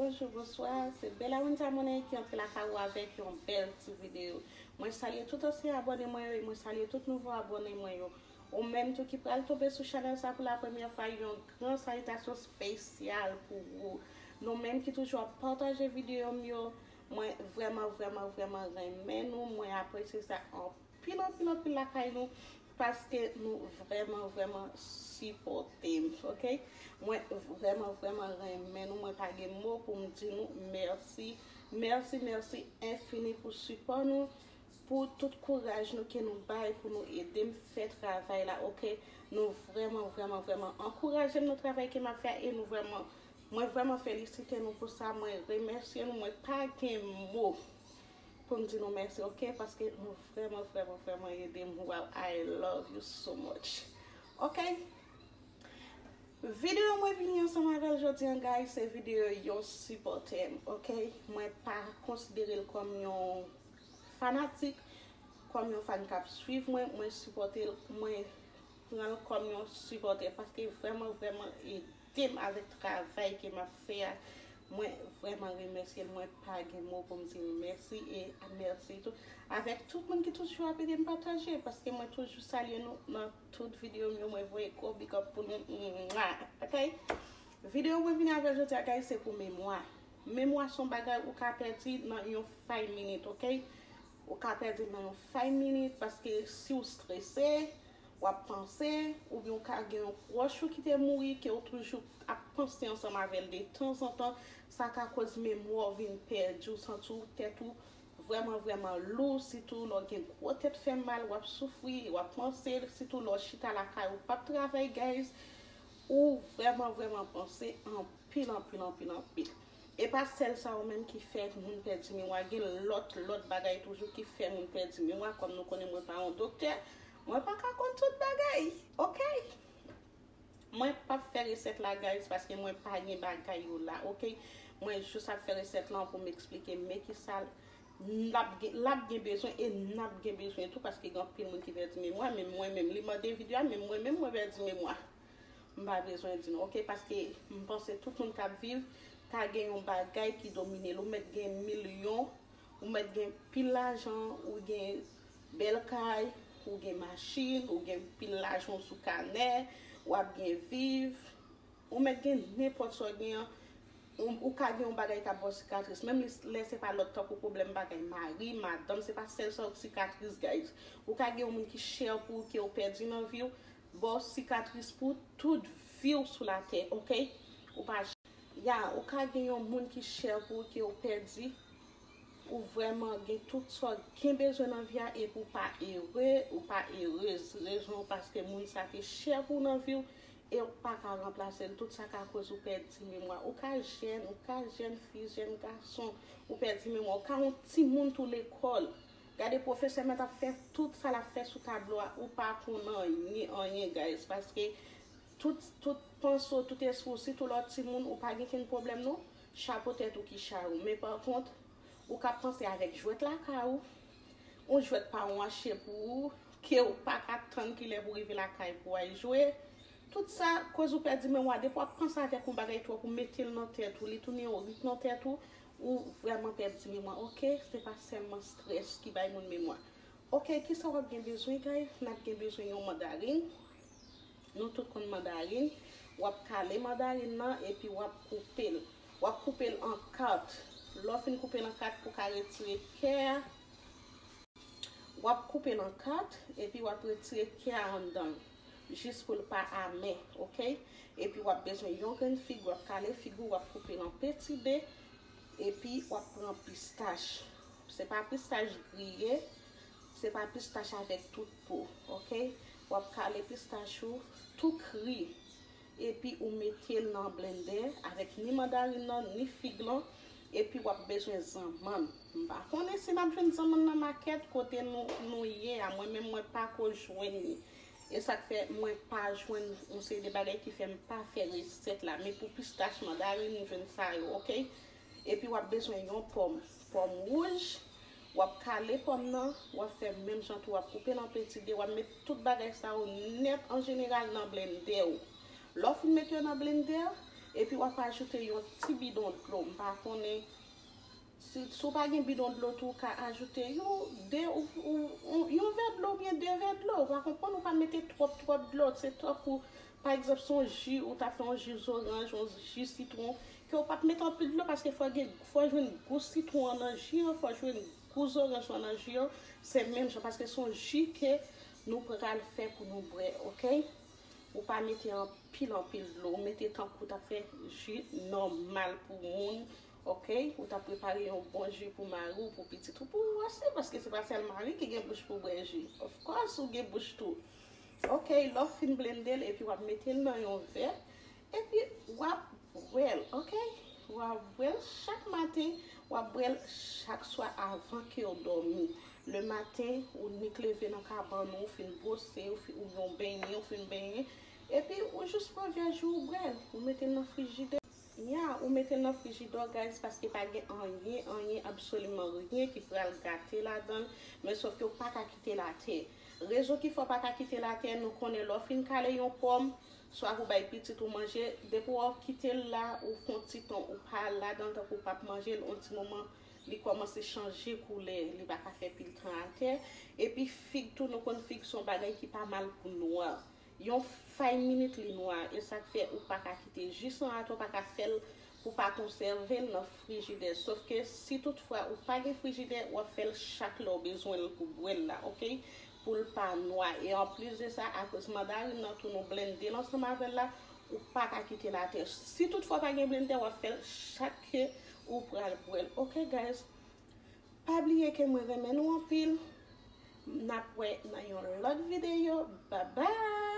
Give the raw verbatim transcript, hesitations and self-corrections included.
Bonjou, bonswa, se Bella Winter Monet ki antre lakay ou avèk yon bèl ti videyo. Mwen salye tout ansyen abòne mwen yo e mwen salye tout nouvo abòne mwen yo. Ou menm tou ki pral tonbe sou chanèl sa pou la premyè fwa, yon gran salitasyon espesyal pou ou. Nou menm ki toujou ap pataje videyo m yo, mwen vrèman, vrèman, vrèman renmen nou, mwen apresye sa anpil, anpil, anpil lakay nou, paske nou vrèman, vrèman sipòte m, ok? Mwen vrèman, vrèman renmen nou, mwen pa gen mo pou m di nou mèsi, mèsi, mèsi enfini pou sipò nou, pou tout kouraj nou ke nou bay pou nou ede m fè travay la, ok? Nou vrèman, vrèman, vrèman ankouraje m nan travay ke m ap fè a e nou vrèman, mwen vrèman felisite nou pou sa, mwen remèsye nou, mwen pa gen mo pou m di nou mèsi, ok? Paske nou vrèman, vrèman, vrèman ede m. Wow, I love you so much. Ok? Videyo mwen vini ansanm avè l jodi an, guys, se videyo yon sipòtè m, ok? Mwen pa konsidere l kòm yon fanatik, kòm yon fan k ap swiv mwen, mwen sipòte l, mwen pran l kòm yon sipòtè paske vrèman, vrèman ede m avèk travay ke m ap fè a. Mwen vrèman remèsye l, mwen pa gen mo pou m di l mèsi e mèsi tou avèk tout moun ki toujou ap ede m pataje, paske mwen toujou salye nou nan tout videyo m yo, mwen voye gwo big up pou nou. Mwa! Ok? Videyo mwen vini avè l jodi a, guys, se pou memwa. Memwa se yon bagay ou ka pèdi nan yon five minute, ok? Ou ka pèdi l nan yon five minute paske si w strese, w ap panse, oubyen w ka gen yon pwòch ou ki te mouri, ke w toujou ap panse ansanm avè l de tanzantan, sa ka koz memwa w vin pèdi, w santi w tèt ou vrèman, vrèman lou, sitou lè w gen gwo tèt fè mal, w ap soufri, w ap panse, sitou lè w chita lakay ou p ap travay, guys, ou vrèman, vrèman panse anpil, anpil, anpil, anpil. E pa sèl sa yo menm ki fè moun pèdi memwa, gen lòt, lòt bagay toujou ki fè moun pèdi memwa, kòm nou konnen mwen pa yon doktè, mwen pa ka konn tout bagay, ok? Mwen p ap fè resèt la, guys, paske mwen pa gen bagay yo la, ok? Mwen jis ap fè resèt lan pou m eksplike men kisa l ap gen, l ap gen bezwen e n ap gen bezwen tou, paske gen anpil moun ki pèdi memwa, menm mwen menm, li mande videyo a, menm mwen menm, mwen pèdi memwa. M pa bezwen di nou, ok? Paske m panse tout moun k ap viv ka gen yon bagay ki domine l. Ou mèt gen milyon, ou mèt gen pil lajan, ou gen bèl kay, ou gen machin, ou gen pil lajan sou kanè, w ap byen viv, ou mèt gen nenpòt sa w gen an, ou, ou ka gen yon bagay k ap ba w sikatris. Menm li, lè se pa lòt tankou pwoblèm bagay mari, madanm, se pa sèl sa w sikatris, guys. Ou ka gen yon moun ki chè pou ou, ke w pèdi nan vi w, ba w sikatris pou tout vi w sou latè, ok? Ou pa, ya, ou ka gen yon moun ki chè pou ou, ke w pèdi, ou vrèman gen tout sa w gen bezwen nan vi a, epi w pa ere, ou pa erez. Rezon paske moun sa te chè pou w nan vi w, e w pa ka ranplase l. Tout sa ka koz ou pèdi memwa. Ou ka jèn, ou ka jèn fi, jèn gason, ou pèdi memwa. Ou ka yon timoun tou lekòl. Gade pwofesè mèt ap fè tout sa l ap fè sou tablo a, ou pa konn anyen, anyen, guys, paske tout, tout panse w, tout espri w, sitou lè w timoun, ou pa gen kenn pwoblèm non, chapo tèt ou ki chay ou. Men pa kont, ou ka panse avèk jwèt lakay ou, yon jwèt paran w achte pou ou, ke w pa ka tann kilè pou rive lakay pou w al jwe. Tout sa koz ou pèdi memwa. Depi w ap panse avèk yon bagay twòp, ou mete l nan tèt ou, li tounen yon rit nan tèt ou, ou vrèman pèdi memwa, ok? Se pa sèlman strès ki bay moun memwa. Ok, kisa w ap gen bezwen, guys? N ap gen bezwen yon mandarin. Nou tout konn mandarin. W ap kale mandarin nan epi w ap koupe l. W ap koupe l an kat. Lè w fin koupe l an kat pou w ka retire kè a, w ap koupe l an kat epi w ap retire kè a anndan l, jis pou l pa amè, ok? Epi w ap bezwen yon grenn fig, w ap kale fig ou, w ap koupe l an peti de, epi w ap pran pistach. Se pa pistach griye, se pa pistach avèk tout po, ok? W ap kale pistach ou tou kri. Epi ou mete l nan blendè avèk ni mandarin nan, ni fig lan, epi w ap bezwen zanmann. M pa konnen si n ap jwenn zanmann nan makèt kote nou, nou ye a, mwen menm mwen pa ko jwenn li. E sa k fè mwen pa jwenn yon seri de bagay ki fè m pa fè resèt la. Men pou pistach, mandarin, m jwenn sa yo, ok? Epi w ap bezwen yon pòm, pòm wouj, w ap kale pòm nan, w ap fè menm jan tou, w ap koupe l an peti de, w ap met tout bagay sa yo nèt an jeneral nan blendè w. Lè w fin mete yo nan blendè, Epi w ap ajoute yon ti bidon dlo. M pa konnen si, si w pa gen bidon dlo tou, ou ka ajoute yon, de, ou, ou, ou, yon vè dlo oubyen de vè dlo. Ou pa konprann, ou pa mete twòp, twòp dlo. Se tankou, pa egzanp, se yon ji, ou ta fè yon ji zoranj, yon ji sitwon, ke ou p ap mete anpil dlo paske fò gen, fò jwenn gou sitwon an nan ji an, fò jwenn gou zoranj lan nan ji an. Se menm jan paske se yon ji ke nou pral fè pou nou bwè, oke? Ou pa mete anpil, anpil dlo. Ou mete tankou w t ap fè ji nòmal pou moun, oke? Ou t ap prepare yon bon ji pou mari w, pou pitit ou, pou ou osi, paske se pa sèl mari ki gen bouch pou bwè ji. Of course, ou gen bouch tou. Oke, lè w fin blende l, epi w ap mete l nan yon vè, epi w ap bwè l, oke? W ap bwè l chak maten, w ap bwè l chak swa avan ke w dòmi. Le maten, ou nik leve nan kabann ou, ou fin bwose, ou fi-, ou yon benyen, ou fin benyen, epi ou jis pran vè ji ou bwè l, ou mete l nan frijidè. Ya, ou mete l nan frijidè, guys, paske pa gen anyen, anyen, absoliman ryen ki pral gate ladan l, men sòf ke w pa ka kite l atè. Rezon ki fè w pa ka kite l atè, nou konnen lè w fin kale yon pòm, swa pou bay pitit ou manje, depi w kite l la, ou fè yon ti tan, ou pa al ladan l, tankou w p ap manje l, yon ti moman, li kòmanse chanje koulè, li pa ka fè pil tan atè. Epi fig tou, nou konn fig se yon bagay ki pa mal pou nwa. Yon five minute li nwa, e sa k fè ou pa ka kite ji san atè, ou pa ka fè l pou pa konsève l nan frijidè. Sòf ke si toutfwa ou pa gen frijidè, w ap fè l chak lè w bezwen l pou bwè l la, oke? Pou l pa nwa. E anplis de sa, akoz mandarin nan tou nou blende l ansanm avè l la, ou pa ka kite l atè. Si toutfwa pa gen blendè, w ap fè l chak ke ou pral bwè l. Oke, guys? Pa bliye ke mwen renmen nou anpil. N ap wè nan yon lòt videyo. Bye bye!